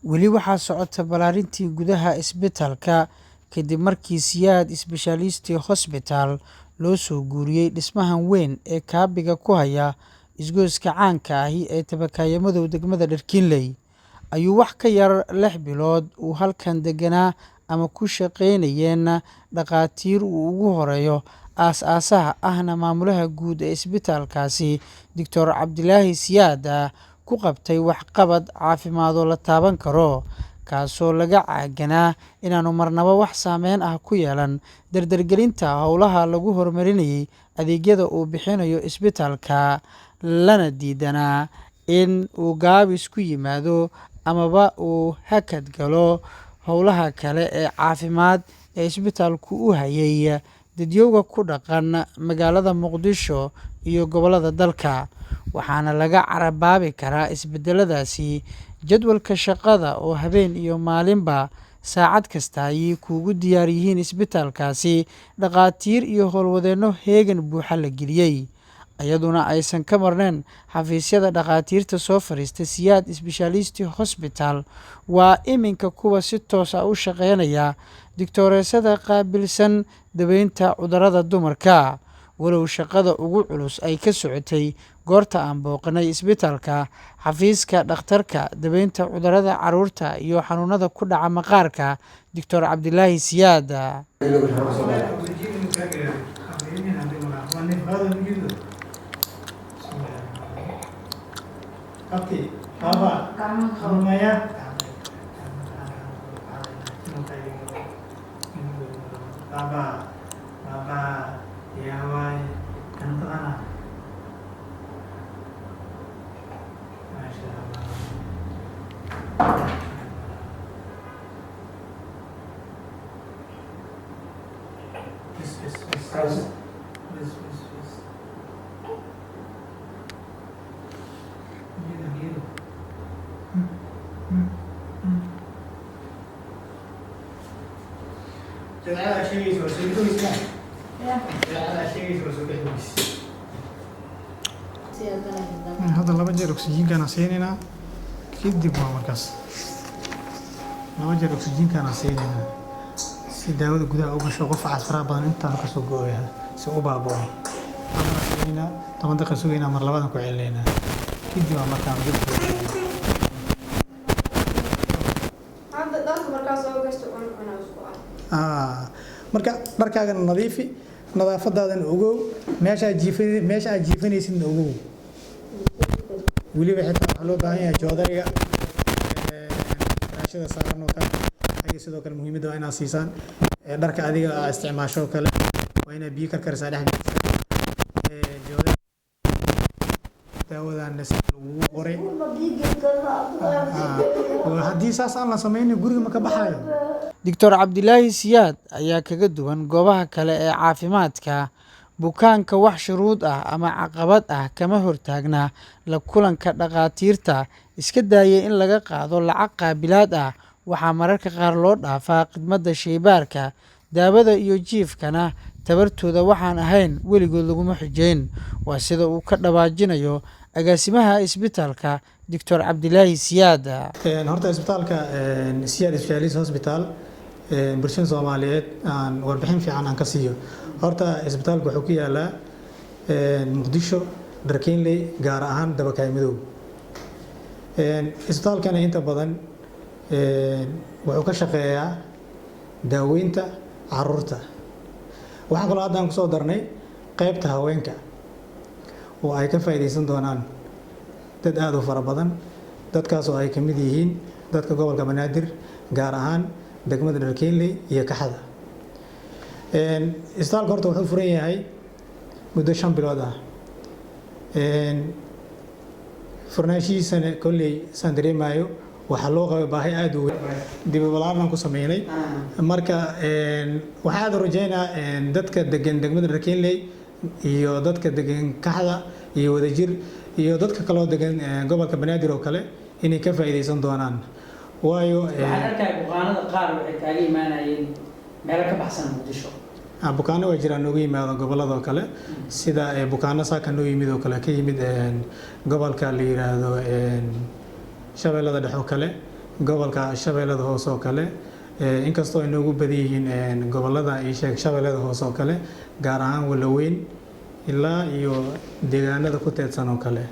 Weli waxaa socota ballaarintii gudaha isbitaalka kadib markii Siyaad Specialist Hospital loo soo guuriyey dhismahan weyn ee kaabiga ku haya isgoyska caanka ahi ee Tabakaaya Madow degmada Dharkiinley. Ayuu wax ka yar 6 bilood uu halkan deganaa ama ku shaqaynayeen dhakhaatiir uu ugu horeeyo aas-aasaha ahna maamulaha guud ee isbitaalkaasi Doctor Cabdilaahi Siyaad ku qabtay waxqabad caafimaad oo la taaban karo, kaasoo laga caaganaa inaanu marnaba wax saameyn ah ku yeelan dardargelinta howlaha lagu horumarinayay adeegyada uu bixinayo isbitaalka, lana diidanaa in uu gaabis ku yimaado amaba uu hakad galo howlaha kale ee caafimaad ee isbitaalku u hayay dadyowga ku dhaqan magaalada Muqdisho iyo gobollada dalka. Waxaana laga carabaabi karaa isbedeladaasi jadwalka shaqada oo habeen iyo maalinba saacad kasta ay kuugu diyaar yihiin isbitaalkaasi dhakhaatiir iyo howlwadeenno heegan buuxa la geliyey, iyaduna aysan ka marnayn xafiisyada dhakhaatiirta soo fadhiista Siyaad Specialist Hospital waa iminka kuwa si toos ah u shaqeynaya digtooreesada qaabilsan daweynta cudurrada dumarka. Walow shaqada ugu culus ay ka socotay goorta aan booqanay isbitaalka, xafiiska dhakhtarka daweynta cudurrada carruurta iyo xanuunada ku dhaca maqaarka Doctor Cabdilaahi Siyaad. Hadda 2 jeer oksijiinkaan siinaynaa, kadib waa markaas 2 jeer oksijiinkaan siinaynaa si daawada gudaha u gasho. Qof cas faraha badan intaan kasoo go'aya si u baaba'o. Haddana siinaynaa, 10 daqiiqo sugaynaa, mar labadan ku celinaynaa, kadib waa markaan dib. Hadda dharka markaa soo gashto cuncuna isku ah. Marka dharkaagana nadiifi, nadaafadaadana ogow, meesha aad jiifanaysidna ogow. Weliba xitaa waxaa loo baahan yahay joodariga firaashada saaran oo kale ayaga sidoo kale muhiimadda waa inaad siisaan. Dharka adiga aad isticmaasho oo kale waa inaad biyo karkarisaa, dhex gelisaa. Joodari daawadan si lagugu qoray. Haddii saas aan la sameynin, guriga ma ka baxayo. Doctor Cabdilaahi Siyaad ayaa kaga duwan goobaha kale ee caafimaadka. Bukaanka wax shuruud ah ama caqabad ah kama hortaagna la kulanka dhakhaatiirta, iska daayay in laga qaado lacag qaabilaad ah. Waxaa mararka qaar loo dhaafaa khidmadda shaybaarka, daawada iyo jiifkana tabartooda waxaan ahayn weligood laguma xujeyn. Waa sida uu ka dhawaajinayo agaasimaha isbitaalka Doctor Cabdilaahi Siyaad. Horta isbitaalka Siyaad Specialist Hospital, bulshada Soomaaliyeed aan warbixin fiican aan ka siiyo. Horta isbitaalku wuxuu ku yaalaa Muqdisho, Dharkeynley, gaar ahaan Dabakaay Madow. Isbitaalkana inta badan wuxuu ka shaqeeyaa daaweynta caruurta. Waxaa kaloo haddaan kusoo darnay qaybta haweenka oo ay ka faa'iidaysan doonaan dad aada u fara badan, dadkaas oo ay ka mid yihiin dadka gobolka Banaadir, gaar ahaan degmada Dharkeynley iyo Kaxda. Isbitaalka horta wuxuu furan yahay muddo 5 bilood ah. Furnaanshihiisana kolley saan dareemayo waxaa loo qabay baahi aada u weyn, dib u balaaran ku sameynay. Marka waxaa aada u rajeynaa dadka degan degmada Dharkeynley iyo dadka degan Kaxda iyo Wadajir iyo dadka kaloo degan gobolka Banaadir oo kale inay ka faa'iidaysan doonaan, waayo waxaan arkaya bukaanada qaar waxay kaaga imaanayeen meelo ka baxsan Muqdisho. Bukaano waa jiraan nooga yimaado gobolada oo kale, sida bukaano saaka noo yimid oo kale ka yimid gobolka la yiraahdo Shabeellada Dhexe oo kale, Gobolka Shabeellada Hoose oo kale, inkastoo ay noogu badan yihiin gobolada isheeg Shabeellada Hoose oo kale, gaar ahaan Walaweyn ilaa iyo deegaanada ku teedsan oo kale,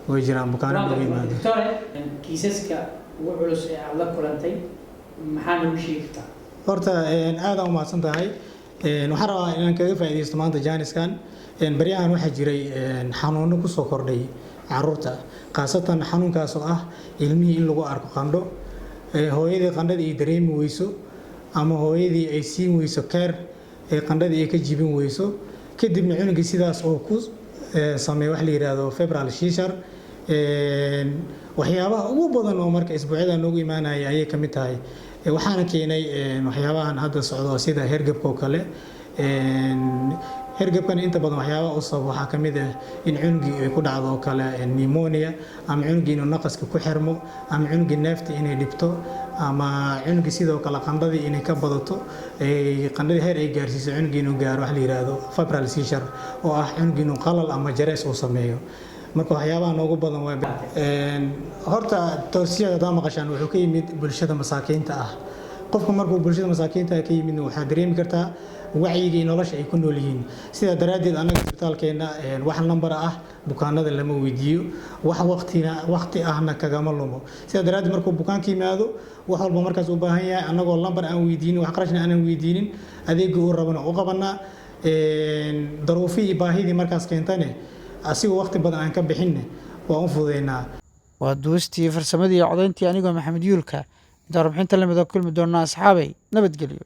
way jiraan bukaano noogu yimaado. Doctore, kiisaska ugu culus ee aada la kulantay maxaa nagu sheegi kartaa? Horta aad aan u mahadsan tahay. Waxaan rabaa inaan kaga faa'iidaysto maanta jaaniskan. Baryahan waxaa jiray xanuuno kusoo kordhay caruurta, khaasatan xanuunkaas oo ah ilmihii in lagu arko qandho, hooyadii qandhadii ay dareemi weyso ama hooyadii ay siin weyso care, ee qandhadii ay ka jibin weyso, kadibna cunugii sidaas oo ku sameeyo wax la yidhaahdo febrile seizure. Waxyaabaha ugu badan oo marka isbuucyada noogu imaanaya ayay ka mid tahay. Waxaana keenay waxyaabahan hadda socdo sida hergebka oo kale. Hergebkan inta badan waxyaabaha u sabab waxaa ka mid ah in cunugii ay ku dhacdo oo kale pneumonia, ama cunugii inuu naqaska ku xirmo, ama cunugii neefta inay dhibto, ama cunugii sidoo kale qandhadii inay ka badato, qandhadii heer ay gaarsiiso cunugii inuu gaaro wax la yidhaahdo febrile seizure, oo ah cunugii inuu qalal ama jarees uu sameeyo. Marka waxyaabaha noogu badan waa horta toosiyada haddaa maqashaan wuxuu ka yimid bulshada masaakiinta ah. Qofku markuu bulshada masaakiinta ka yimidna, waxaa dareemi kartaa wacyiga iyo nolosha ay ku nool yihiin. Sidaa daraaddeed annaga isbitaalkeenna wax nambar ah bukaanada lama weydiiyo, wax waqtina waqti ahna kagama lumo. Sidaa daraaddeed markuu bukaanka yimaado, wax walba markaas u baahan yahay, annagoo lambar aan weydiinin, wax qarashna aanan weydiinin, adeegii uu rabana u qabanaa, daruufihii baahidii markaas keentane asigoo waqti badan aan ka bixinne waan u fududeynaa. Waa duustii, farsamadii iyo codayntii anigoo Maxamed Yuulka. Intaan warbixinta lamid oo kulmi doona, asxaabay, nabadgelyo.